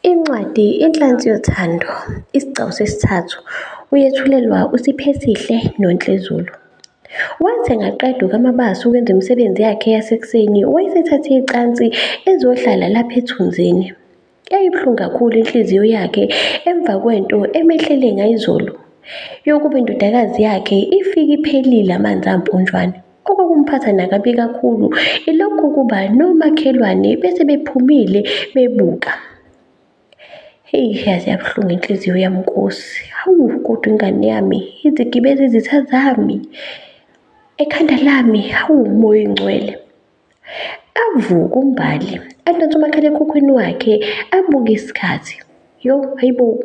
Incwadi Inhlansi Yothando, isigcawu sesithathu, uyethulelwa uSiphesihle noNhlezulu. Wathi engaqeda ukaMabaso ukwenza imisebenzi yakhe yasekuseni wayesethatha icansi ezohlala lapha ethunzini. Yayibuhlungu kakhulu inhliziyo yakhe emva kwento emehlele ngayizolo, yokuba indodakazi yakhe ifike iphelile amanzi amponjwana. Okwakumphatha nakabi kakhulu ilokhu kokuba nomakhelwane bese bephumile bebuka. Heyi, yaze yabuhlungu inhliziyo yami Nkosi. Hawu, kodwa ingane yami izigibeza izitha zami. Ekhanda lami, hawu, Moya oyingcwele. Avuke uMbali, adonse umakhalekhukhwini wakhe, abuke isikhathi. Yo, hayibo,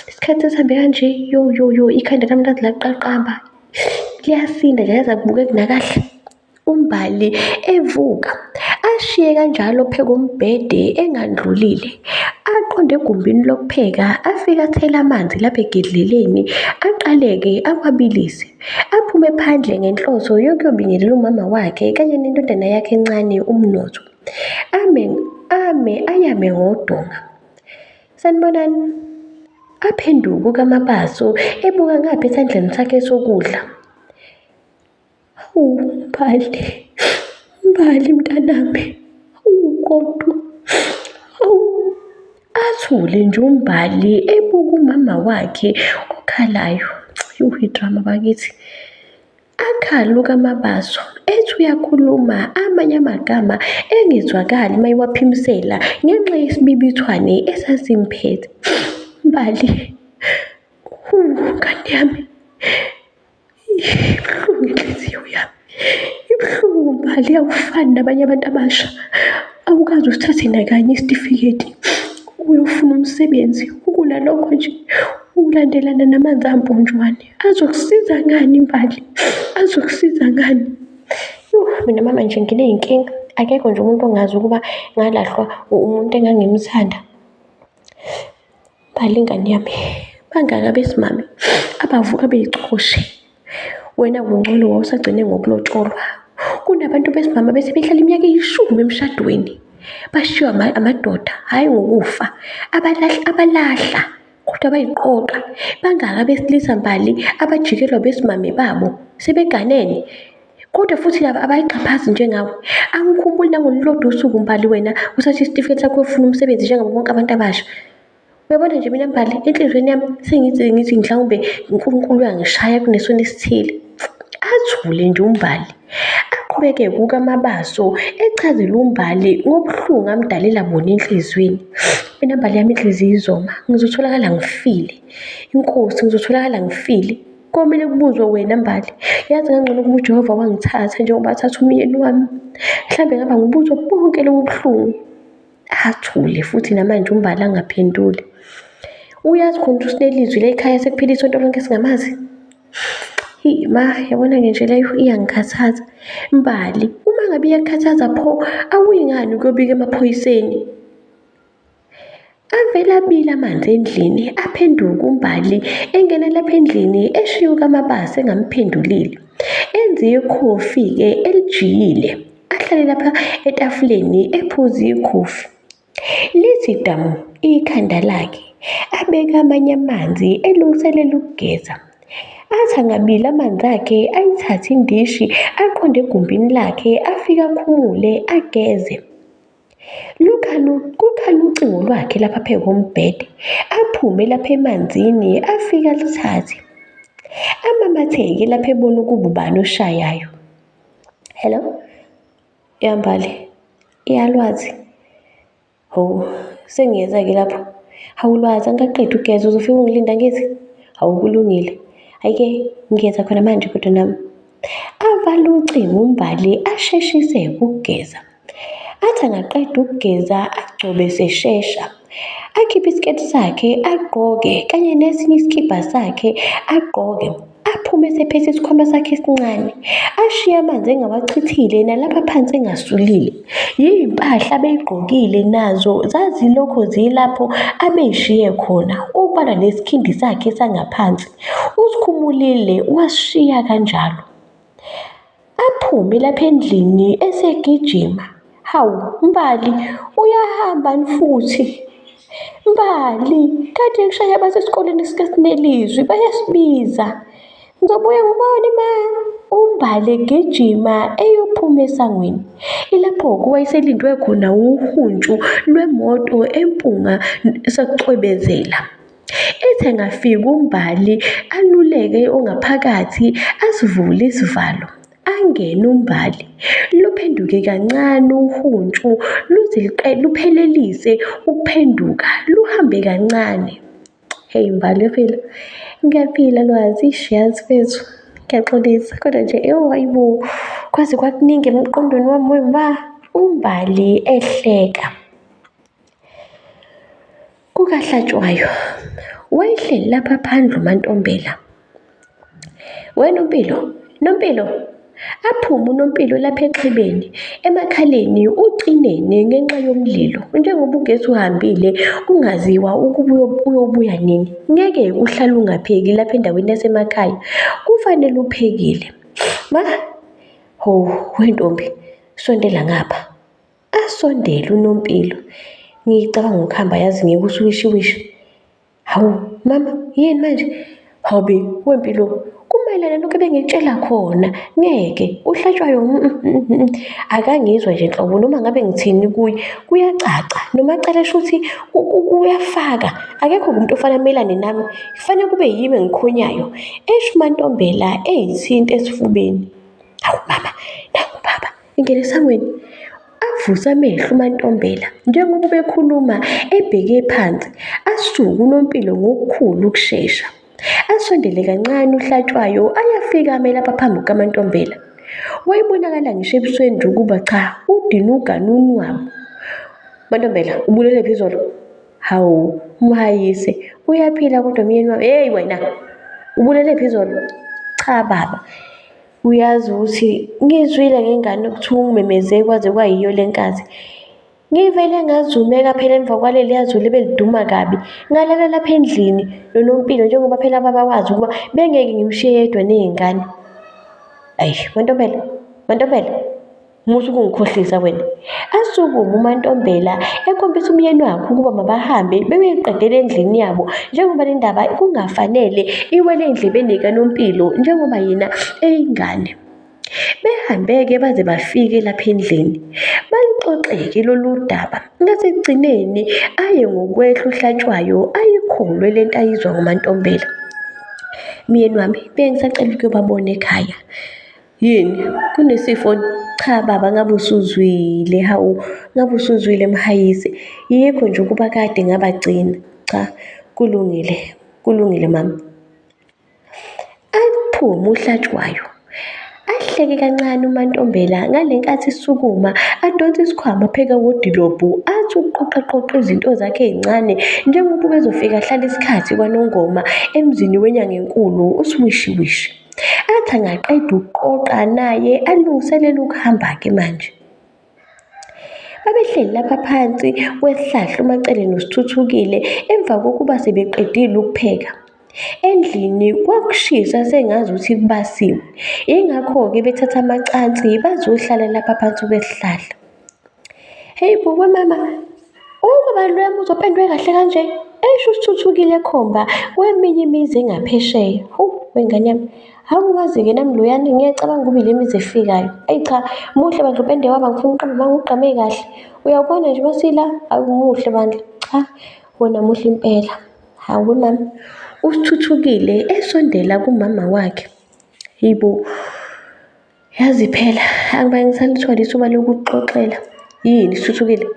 isikhathi sesihambe kanje. Yo, yo, yo, ikhanda lami laze laqaqamba. Liyasinda nje, yaze akubukeki nakahle. UMbali evuka, ashiye kanjalo phe kombhede engandlulile. Aqonde egumbini lokupheka, afike athele amanzi lapha egedleleni, aqaleke awabilise. Aphume phandle ngenhloso yokuyobingelela umama wakhe kanye nendodana yakhe encane uMnotho. Ame, ame, ayame ngodonga. Sanibonani. Aphenduke uKaMabaso ebuka ngapha esandleni sakhe sokudla. Hawu Mbali, Mbali mntanami, hawu kodwa, hawu. Athule nje uMbali ebuka umama wakhe okhalayo. Yuh idrama bakithi. Akhale uKaMabaso ethi uyakhuluma amanye amagama engezwakali uma ewaphimisela ngenxa yesibibithwane esasimphethe. Mbali, hu ngane yami. Ibuhlungu inhliziyo yami, ibuhlungu Mbali, awufani nabanye abantu abasha. Awukaze usithathe nakanye isitifiketi uyofuna umsebenzi. Kunalokho nje ulandelana namanzi amponjwane. Azokusiza ngani Mbali? Azokusiza ngani? Yoh, mina mama nje nginey'nkinga. Akekho nje umuntu ongazi ukuba ngalahlwa umuntu engangimthanda. Balingani yami, bangaka abesimame abavuka beyichoshe. Wena kungcono wawusagcine ngokulotsholwa. Kunabantu besimame bese behlala iminyaka eyishumi emshadweni. Bashiywa amadoda, hhayi ngokufa, abalahla abalahla kodwa bayiqoqa. Bangaka abesilisa Mbali abajikelwa besimame babo sebeganene. Kodwa futhi laba abayixhaphazi njengawe. Angikhumbuli nangolulodwa usuku Mbali wena uthatha isitifiketi sakho uyofuna umsebenzi njengabo bonke abantu abasha. Uyabona nje mina Mbali, enhliziyweni yami sengithi ngithi mhlawumbe uNkulunkulu uyangishaya kunesona esithile. Athule nje uMbali. Aqhubeke kukaMabaso echazela uMbali ngobuhlungu amdalela bona enhliziyweni. Mina Mbali yami inhliziyo izoma, ngizotholakala ngifile. Inkosi ngizotholakala ngifile. Komele kubuzwe wena Mbali. Yazi kangcono ukuba uJehova wangithatha njengoba athatha umyeni wami. Mhlawumbe ngaba ngibuzwa bonke lobu buhlungu. Athule futhi namanje uMbali angaphenduli. Uyazi khona ukuthi uSinelizwi la ekhaya sekuphela isonto lonke singamazi. Hi ma, yabona-ke nje leyo iyangikhathaza. Mbali, uma ngabe iyakukhathaza pho awuyi ngani ukuyobika emaphoyiseni? Avele abile amanzi endlini, aphenduke uMbali engena lapha endlini eshiya uKaMabasa engamphendulile. Enze ikhofi-ke elijiyile, ahlale lapha etafuleni ephuze ikhofi. Lithi damu ikhanda lakhe, abeke amanye amanzi elungiselela ukugeza. Athi angabili amanzi akhe ayithathe indishi aqonde egumbini lakhe afike akhumule ageze. Kukhala ucingo lwakhe lapha phezu kombhede. Aphume lapha emanzini afike aluthathe. Amamatheke lapha ebona ukuba ubani oshayayo. Hello? Ya Mbali. Ya Lwazi. Hawu, sengiyeza-ke lapho. Hawu Lwazi, angikaqedi ukugeza uzofika ungilinda angithi? Hawu kulungile. Hhayi-ke ngiyeza khona manje kodwa nami. Avale ucingo uMbali asheshise ukugeza. Athi angaqeda ukugeza agcobe seshesha. Akhiphe isiketi sakhe agqoke kanye nesinye isikibha sakhe agqoke. Aphume esephethe isikhwama sakhe esincane. Ashiye amanzi engawachithile nalapha phansi engasulile. Yimpahla abeyigqokile nazo zazilokhu zilapho abeyishiye khona, okubalwa nesikhindi sakhe sangaphansi. Usikhumulile wasishiya kanjalo. Aphume lapha endlini esegijima. Hawu, Mbali, uyahamba futhi? Mbali, kade ngishaya abasesikoleni sikaSinelizwi bayasibiza. Ngizobuya ngibone ma. UMbali egijima eyophuma esangweni. Ilapho-ke wayeselindwe khona wuhuntshu lwemoto empunga sekucwebezela. Ethi engafika uMbali aluleke ongaphakathi asivule isivalo. Angene uMbali, luphenduke kancane uhuntshu luze luphelelise ukuphenduka luhambe kancane. Hey Mbali uyaphila? Ngiyaphila Lwazi, eish yazi mfethu ngiyaxolisa kodwa nje ewu hayibo kwaze kwakuningi emqondweni wami wema. UMbali ehleka. KukaHlatshwayo wayehleli lapha phandle uMaNtombela. We Nompilo, Nompilo! Aphume uNompilo lapha exhibeni, emakhaleni ucinene ngenxa yomlilo. Njengoba ugesi uhambile kungaziwa ukuba uyobuya nini. Ngeke uhlale ungapheki lapha endaweni yasemakhaya, kufanele uphekile. Ma, ho, wentombi, sondela ngapha. Asondele uNompilo. Ngicabanga ukuhamba yazi ngiye kuSwishiwishi. Hawu mama, yini manje? Hawu wempilo, kumayelana lokhu ebengikutshela khona. Ngeke, uHlatshwayo akangizwa nje nhlobo noma ngabe ngithini kuye. Kuyacaca noma cele shuthi uyafaka. Akekho umuntu ofanele amelane nami. Kufanele kube yimi engikhonyayo. Esho uMaNtombela eyithinta esifubeni. Hawu mama, nangu ubaba. Ingena esangweni. Avuse amehlo uMaNtombela njengoba ubekhuluma ebheke phansi, asuke uNompilo ngokukhulu ukushesha. Asondele kancane uHlatshwayo ayafika ame lapha phambi kukaMaNtombela. Wayebonakala ngisho ebusweni nje ukuba cha udinwe ugane unwabu. MaNtombela, ubulelephi izolo? Hawu, mhayise, uyaphila kodwa myeni wami. Hey wena, ubulelephi izolo? Cha baba, Uyazi ukuthi ngizwile ngengane kuthiwa ungimemeze kwaze kwayiyo le nkathi. Ngivele ngazumeka phela emva kwaleliya zulu ebeliduma kabi. Ngalala lapha endlini noNompilo njengoba phela baba wazi ukuba bengeke ngimshiye yedwa ney'ngane. Ayi, MaNtombela, MaNtombela. Musa ukungikhohlisa wena. Asukume uMaNtombela ekhombisa umyeni wakhe ukuba mabahambe beyoyiqedela endlini yabo njengoba le ndaba kungafanele iwele endlebeni kaNompilo njengoba yena eyingane. Behambe-ke baze bafike lapha endlini. Baluxoxe-ke lolu daba. Ngasekugcineni aye ngokwehla uHlatshwayo ayikholwe le nto ayizwa ngoMaNtombela. Myeni wami, bengisacela ukuyobabona ekhaya. Yini? Kunesifo? Cha baba ngabe usuzwile, hawu ngabe usuzwile mhayise. Yikho nje ukuba kade ngabagcina. Cha, kulungile, kulungile mama. Aphume uHlatshwayo. Ahleke kancane uMaNtombela ngale nkathi esukuma adonse isikhwama apheke wodilobhu athi uqoqaqoqa izinto zakhe ey'ncane njengoba ubezofika ahlale isikhathi kwaNongoma emzini wenyanga enkulu uSwishiwishi. Athi angaqeda ukuqoqa naye alungiselele ukuhamba-ke manje. Babehleli lapha phansi kwesihlahla uMaCele noSithuthukile emva kokuba sebeqedile ukupheka. Endlini kwakushisa sengazuthi kubasiwe. Yingakho-ke bethatha amacansi bazohlala lapha phansi kwesihlahla. Hey bo wemama, ubaba loya muzi opendwe kahle kanje? Esho uSithuthukile ekhomba kweminye imizi engaphesheya. Hawu wengane yami, angiwazi-ke nami loyana ngiyacabanga ukuba ile mizi efikayo. Eyi cha, muhle bandla upende waba ngifuna uqamba amanga ugqame kahle. Uyawubona nje masila, awu muhle bandla. Cha, wona muhle impela. Hawu wemama, uSithuthukile esondela kumama wakhe. Hheyi bo. Yazi phela angibange ngisalitholi ithuba lokukuxoxela. Yini sithuthukile?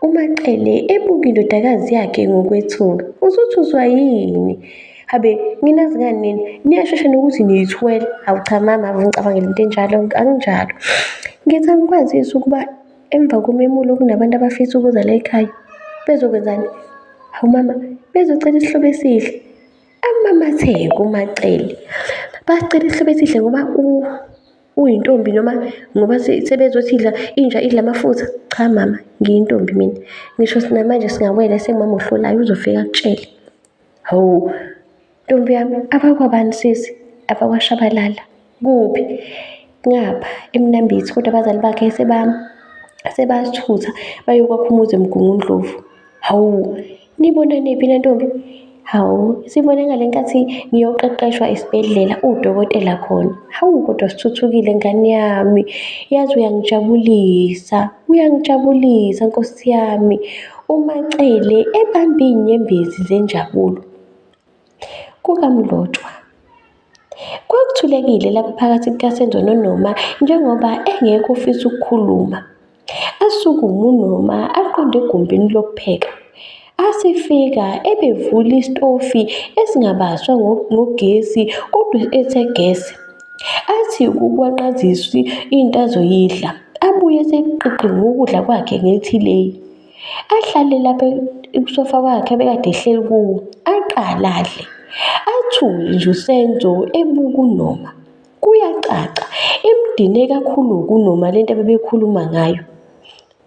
UMaCele ebuka indodakazi yakhe ngokwethuka. Usuthuswa yini? Habe, nginazi ngani nina? Niyashesha nokuthi niyithwele. Hawu cha mama, ave ngicabangela into enjalo, anginjalo. Ngithi angikwazisi ukuba emva komemulo kunabantu abafisa ukuza la ekhaya. Bezokwenzani? Hawu mama, bezocela isihlobo esihle. Amamatheke uMaCele. Basicela isihlobo esihle ngoba uyintombi noma ngoba sebezothi idla inja idla amafutha. Cha mama, ngiyintombi mina. Ngisho namanje singawela sengumama ohlolayo uzofika akutshele. Hawu, ntombi yami, abakwabani sisi? AbakwaShabalala. Kuphi? Ngapha eMnambithi kodwa abazali bakhe sebathutha bayokwakha umuzi eMgungundlovu. Hawu, Nibonanephi nantombi? Hawu, sibone ngale nkathi ngiyoqeqeshwa esibhedlela udokotela khona. Hawu kodwa sithuthukile ngane yami. Yazi uyangijabulisa, uyangijabulisa Nkosi yami. UMaCele ebambe iy'nyembezi zenjabulo. KukaMlotshwa. Kwakuthulekile lapha phakathi kukaSenzo noNoma njengoba engekho ofisa ukukhuluma. Asukume uNoma aqonde egumbini lokupheka. Asefika ebevula isitofi esingabaswa ngogesi kodwa esegesi. Athi ukwanqazisa into azoyidla, abuye eseqiqi ngokudla kwakhe ngethileyi. Ahlale lapha kusofa wakhe abekade ehleli kuwo, aqale adle. Athule nje uSenzo ebuka uNoma. Kuyacaca, imdine kakhulu-ke uNoma le nto abebekhuluma ngayo.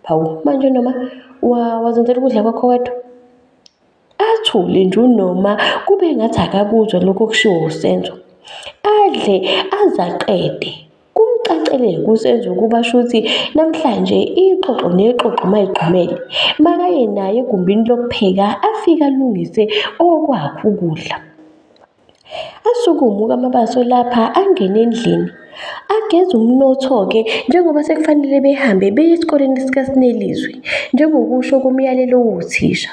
Hawu, manje Noma wazenzela ukudla kwakho wedwa? Athule nje uNoma kube ngathi akakuzwa lokhu okushiwo uSenzo. Adle aze aqede. Kumcacele-ke uSenzo ukuba shuthi namhlanje ixoxo nexoxo mayigxumele. Makaye naye egumbini lokupheka afike alungise okwakhe ukudla. Asukume uKaMabaso lapha angene endlini. Ageze umnotho-ke njengoba sekufanele behambe beye esikoleni sikaSinelizwi njengokusho komyalelo wothisha.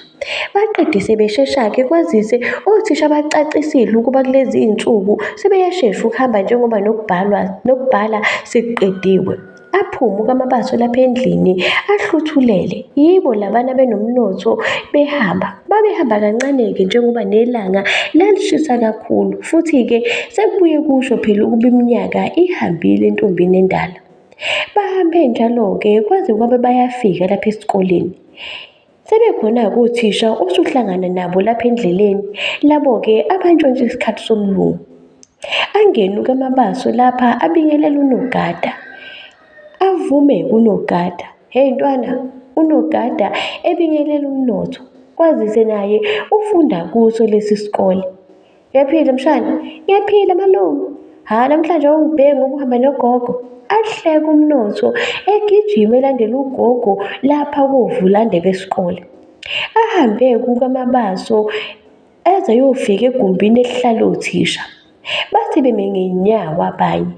Baqede sebeshesha-ke kwazise othisha bacacisile ukuba kulezi zinsuku sebeyashesha ukuhamba njengoba nokubhalwa nokubhala sekuqediwe. Aphume uKaMabaso lapha endlini ahluthulele. Yibo labana benomnotho behamba. Babehamba kancane-ke njengoba nelanga lalishisa kakhulu futhi-ke sekubuye kusho phela ukuba iminyaka ihambile entombini endala. Bahambe njalo-ke kwaze kwabe bayafika lapha esikoleni. Sebekhona-ke othisha osuhlangana nabo lapha endleleni, labo-ke abantshontsha isikhathi somlungu. Angene uKaMabaso lapha abingelele unogada. Avume unogada. Hey ntwana, unogada ebingelela umnotho. Kwazise naye ufunda kuso lesi sikole. Uyaphila mshana? Ngiyaphila malume. Ha namhlanje awungibheki ngoba uhamba nogogo. Ahleke umnotho egijima elandela ugogo lapha kovulande besikole. Ahambe kukaMabaso eze ayofika egumbini elihlala othisha. Bathi beme ngey'nyawo abanye.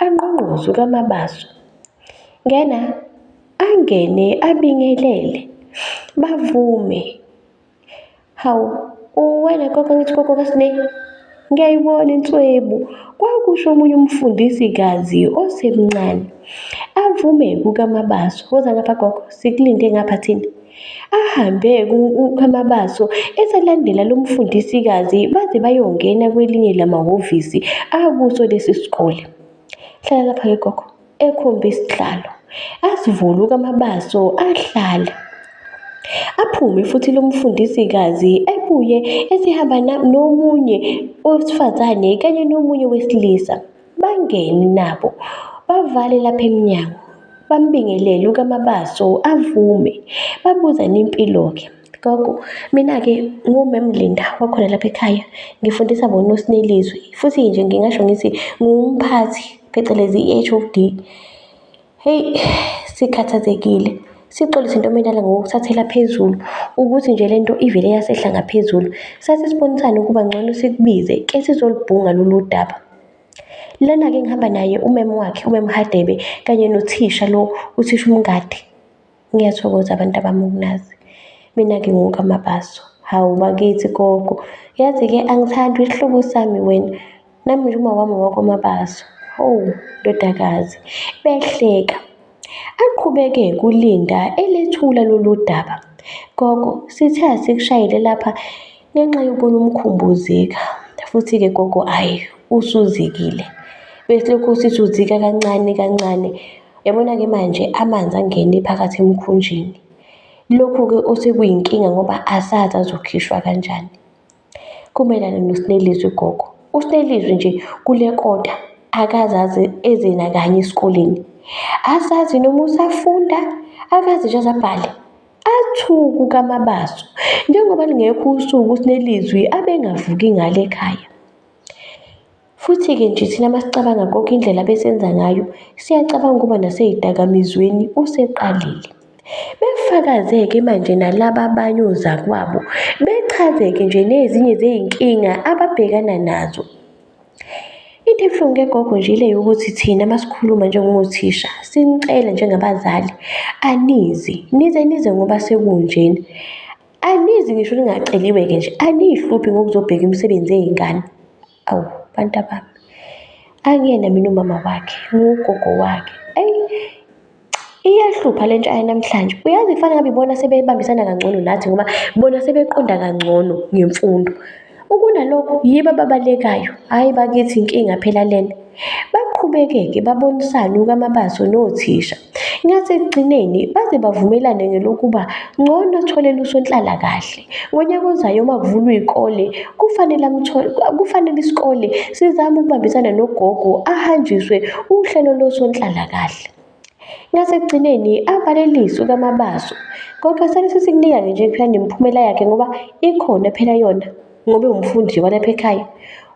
Angqongqoze uKaMabaso. Ngena, angene abingelele. Bavume. Hawu, uwena gogo ngithi gogo kaSne. Ngiyayibona inswebu, kwakusho omunye umfundisikazi osemncane. Avume kukaMabaso, woza ngapha gogo, sikulinde ngapha thina. Ahambe kukaMabaso eselandela lo mfundisikazi baze bayongena kwelinye lamahhovisi akuso lesi sikole. Hlala lapha-ke gogo. Ekhomba isihlalo. Asivule uKaMabaso ahlale. Aphume futhi lo mfundisikazi ebuye esehamba nomunye owesifazane kanye nomunye wesilisa. Bangene nabo bavale lapha emnyango. Bambingelele uKaMabaso avume. Babuzane impilo-ke. Gogo, mina-ke nguMem Linda wakhona lapha ekhaya. Ngifundisa bona oSinelizwi futhi nje ngingasho ngithi ngumphathi phecelezi i-H_O_D. Hheyi, sikhathazekile. Sixolise ntombendala ngokukuthathela phezulu ukuthi nje le nto ivele yasehla ngaphezulu. Sase sibonisane ukuba ngcono sikubize ke sizolubhunga lolu daba. Lana-ke ngihamba naye umemu wakhe, umemu Hadebe kanye nothisha lo, uthisha uMngadi. Ngiyathokoza bantu bami ukunazi. Mina-ke nginguKaMabaso. Hawu bakithi gogo, yazi-ke angithandi isihlobo sami wena. Nami nje uma wami owakwaMabaso. Hawu ndodakazi, behleka. Aqhubeke kuLinda elethula lolu daba. Gogo, sithe asikushayele lapha ngenxa yokubona umkhumbi uzika. Futhi-ke gogo hhayi usuzikile. Besilokhu sithi uzika kancane kancane. Yabona-ke manje amanzi angene phakathi emkhunjini. Lokhu-ke osekuyinkinga ngoba asazi azokhishwa kanjani. Kumelana noSinelizwi gogo. USinelizwi nje kule kota akazazi eze nakanye esikoleni. Asazi noma usafunda, akaze nje aze abhale. Athuke uKaMabaso njengoba lungekho usuku uSinelizwi abengavuki ngalo ekhaya. Futhi-ke nje thina masicabanga konke indlela abesenza ngayo, siyacabanga ukuba nasey'dakamizweni useqalile. Befakaze-ke manje nalaba abanye ozakwabo, bechaze-ke nje nezinye zey'nkinga ababhekana nazo. Into ebuhlungu-ke gogo nje ile yokuthi thina masikhuluma njengothisha, sinicela njengabazali, anizi. Nize nize ngoba sekunjena. Anizi ngisho ningaceliwe-ke nje, aniy'hluphi ngokuzobheka imisebenzi yey'ngane. Awu, bantabami, angiyena mina umama wakhe, ngiwugogo wakhe. Eyi, iyahlupha le ntsha yanamhlanje. Uyazi kufanele ngabe ibona sebebambisana kangcono nathi ngoba bona sebeqonda kangcono ngemfundo. Ukunalokho yibo ababalekayo. Hhayi bakithi inkinga phela lena. Baqhubeke-ke babonisane okaMabaso nothisha. Ngasekugcineni baze bavumelane ngelokuba ngcono atholele usonhlalakahle. Ngonyaka ozayo uma kuvulwa iy'kole kufanele amthole, kufanele isikole sizame ukubambisana nogogo ahanjiswe uhlelo losonhlalakahle. Ngasekugcineni avalelise uKaMabaso. Gogo sale sesikunika-ke nje phela nemiphumela yakhe ngoba ikhona phela yona ngoba ewumfundi nje walapha ekhaya.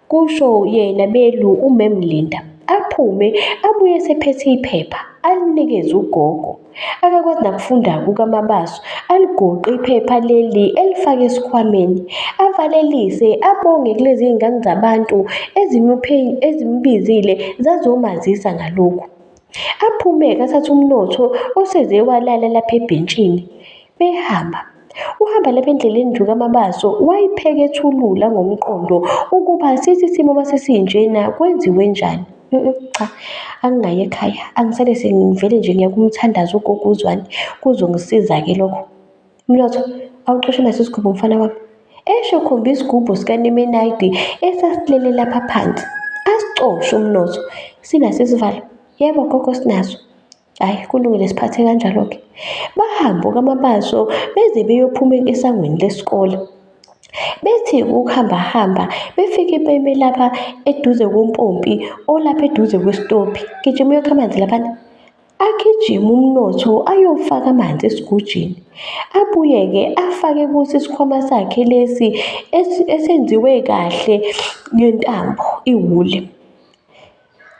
Kusho yena belu uMem Linda. Aphume abuye esephethe iphepha alinikeze ugogo. Akakwazi nakufunda-ke uKaMabaso, aligoqe iphepha leli elifake esikhwameni. Avalelise abonge kulezi iy'ngane zabantu ezimuphe ezimbizile zazomazisa ngalokhu. Aphume-ke athathe uMnotho oseze walala lapha ebhentshini. Behamba. Uhamba lapha endleleni nje uKaMabaso wayiphekethulula ngomqondo ukuba sithi isimo uma sesinjena kwenziwe njani. Cha, angingayi ekhaya, angisale sengivele nje ngiya kumthandazo ugogo uZwane, kuzongisiza-ke lokho. Mnotho, awucoshe naso isigubhu mfana wami. Esho ekhomba isigubhu sikanemenayidi esasilele lapha phansi. Asicoshe uMnotho. Sinaso isivalo? Yebo gogo sinaso. Hhayi kulungile siphathe kanjalo-ke. Bahambe okaMabaso beze beyophuma esangweni lesikole. Bethi ukuhambahamba befike beme lapha eduze kompompi olapha eduze kwesitobhi. Gijima uyokha amanzi laphana. Agijime uMnotho ayofaka amanzi esigujini. Abuye-ke afake kuso isikhwama sakhe lesi esenziwe kahle ngentambo, iwuli.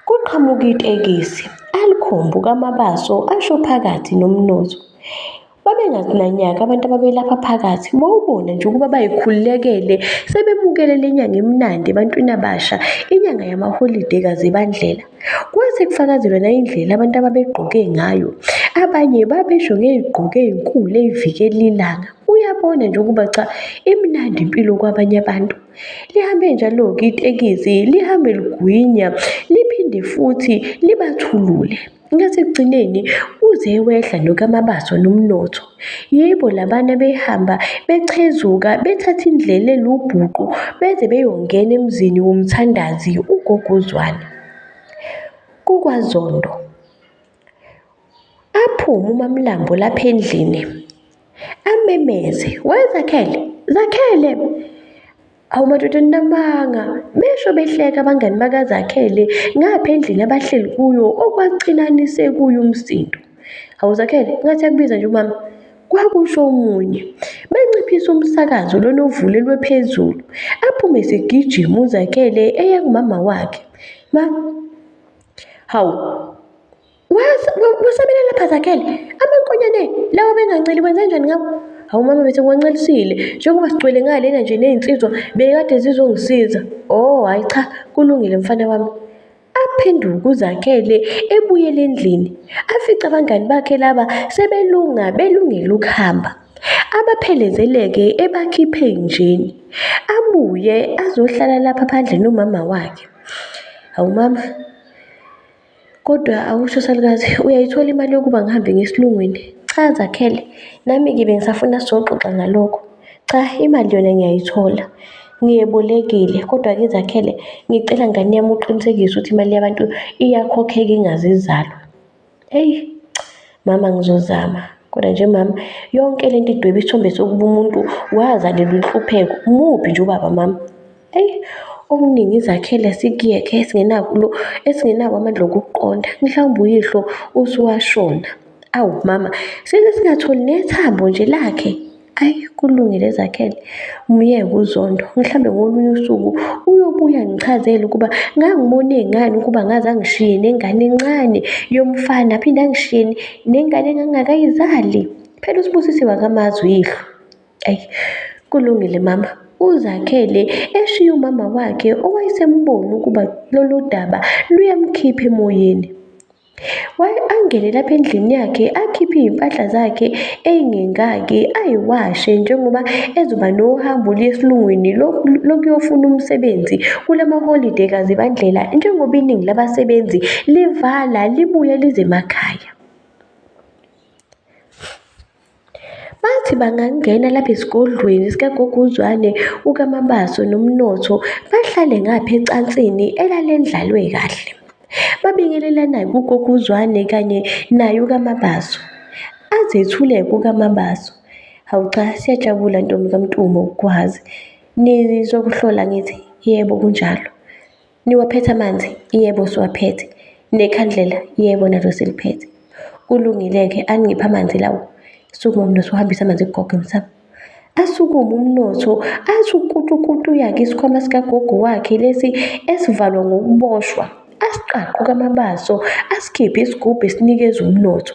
Kuqhamuka itekisi, alikhombe uKaMabaso asho phakathi noMnotho. Babengathi nanyaka abantu ababelapha phakathi, wawubona nje ukuba bayikhululekele sebemukele le nyanga emnandi ebantwini abasha, inyanga yamaholide kaZibandlela. Kwase kufakazelwa nayindlela abantu ababegqoke ngayo. Abanye babesho ngey'gqoko ey'nkulu ey'vikela ilanga. Uyabona nje ukuba cha, imnandi impilo kwabanye abantu. Lihambe njalo-ke itekisi, lihambe ligwinya, liphinde futhi libathulule. Ngasekugcineni uze wehla noKaMabaso noMnotho. Yibo labana behamba bechezuka bethatha indlela elubhuqu beze beyongena emzini womthandazi uGogo uZwane. KukwaZondo. Aphume uMaMlambo lapha endlini amemeze, we Zakhele, Zakhele! Awu madoda ninamanga, besho behleka abangani bakaZakhele ngapha endlini abahleli kuyo okwacinanise kuyo umsindo. Hawu Zakhele, ngathi yakubiza nje umama. Kwakusho omunye. Benciphisa umsakazo lona ovulelwe phezulu. Aphume segijima uZakhele eya kumama wakhe. Ma, hawu, Wasabela lapha Zakhele, amankonyane lawa benganceli wenze njani ngawo? Hawu mama bese ngiwancelisile njengoba sigcwele ngalena nje ney'nsizwa bekade zizongisiza. Oh hhayi cha kulungile mfana wami. Aphenduke uZakhele ebuyele endlini. Afice abangani bakhe laba sebelunga belungela ukuhamba. Abaphelezeleke ebakhiphe njeni. Abuye azohlala lapha phandle nomama wakhe. Hawu mama, Kodwa awusho salukazi, uyayithola imali yokuba ngihambe ngesilungwini? Cha Zakhele, nami-ke bengisafuna sizoxoxa ngalokho. Cha, imali yona ngiyayithola. Ngiyebolekile, kodwa-ke Zakhele, ngicela ngane yami uqinisekise ukuthi imali yabantu iyakhokheka ingaze izalwe. Eyi, mama ngizozama. Kodwa nje mama, yonke lento idweba isithombe sokuba umuntu wazalelwa inhlupheko. Muphi nje ubaba mama? Eyi, okuningi izakhele sikuyekhe esingenako esingenawo amandla okuqonda. Mhlawumbe uyihlo usuwashona. Awu mama, size singatholi nethambo nje lakhe. Ayi kulungile Zakhele, myeke uZondo. Mhlawumbe ngolunye usuku uyobuya angichazele ukuba ngangimone ngani ukuba ngaze angishiye nengane encane yomfana, aphinde angishiye nengane engangingakayizali. Phela uSibusisiwe akamazi uyihlo. Ayi, kulungile mama. Uzakhele eshiya umama wakhe owayesembona ukuba lolu daba luyamkhipha emoyeni. Angene lapha endlini yakhe akhiphe iy'mpahla zakhe ey'ngengaki ayiwashe njengoba ezoba nohambo oluya esilungwini lokuyofuna umsebenzi kula maholide kaZibandlela njengoba iningi labasebenzi livala libuye lize emakhaya. Bathi bangangena lapha esigodlweni sikaGogo uZwane, uKaMabaso noMnotho bahlale ngapha ecansini elalendlalwe kahle. Babingelelana-ke uGogo uZwane kanye naye uKaMabaso. Azethule-ke uKaMabaso. Hawu cha, siyajabula ntombi kaMntungwa ukukwazi. Nizokuhlola angithi? Yebo, kunjalo. Niwaphethe amanzi? Yebo, siwaphethe. Nekhandlela? Yebo, nalo siliphethe. Kulungile-ke, aningiphe amanzi lawo. Sukuma Mnotho uhambise amanzi kugogo emsamo. Asukume uMnotho athi ukutukutuya-ke isikhwama sikagogo wakhe lesi esivalwa ngokuboshwa. Asiqaqe okaMabaso asikhiphe isigubhu esinikeza uMnotho.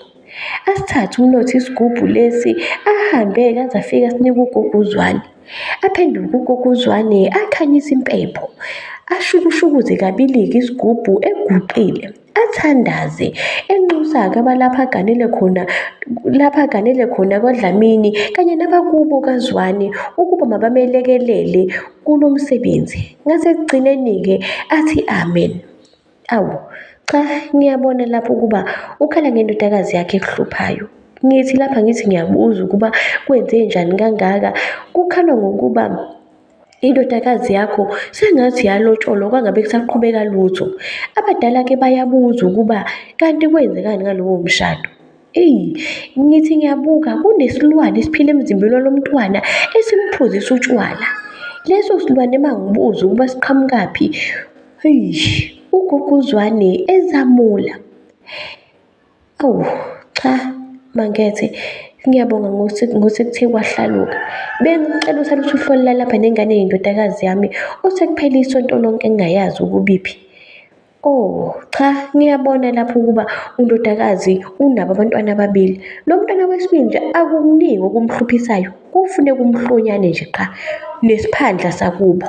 Asithathe uMnotho isigubhu lesi ahambe-ke aze afike asinike ugogo uZwane. Aphenduke ugogo uZwane akhanyise impepho. Ashukushukuze kabili-ke isigubhu eguqile. Athandaze enxusa-ke abalapha aganele khona lapha aganele khona kwaDlamini kanye nabakubo kaZwane ukuba mabamelekelele kulo msebenzi. Ngasekugcineni-ke athi amen. Awu, cha ngiyabona lapho ukuba ukhala ngendodakazi yakhe ekuhluphayo. Ngithi lapha ngithi ngiyabuza ukuba kwenzenjani kangaka, kukhalwa ngokuba indodakazi yakho sengathi yalotsholwa kwangabe kusaqhubeka lutho. Abadala-ke bayabuza ukuba kanti kwenzekani ngalowo mshado. Eyi, ngithi ngiyabuka kunesilwane esiphila emzimbeni walo mntwana esimphuzisa utshwala. Leso silwane uma ngibuza ukuba siqhamukaphi, eyi, uGogo uZwane ezamula. Awu, cha, Mangethe, ngiyabonga ngosekuthe kwahlaluka. Bengicela usale usuhlolela lapha nengane yendodakazi yami osekuphele isonto lonke ngingayazi ukuba iphi. Oh, cha, ngiyabona lapho ukuba undodakazi unabo abantwana ababili. Lo mntwana wesibili nje akukuningi okumhluphisayo, kufuneka umhlonyane nje qha nesiphandla sakubo.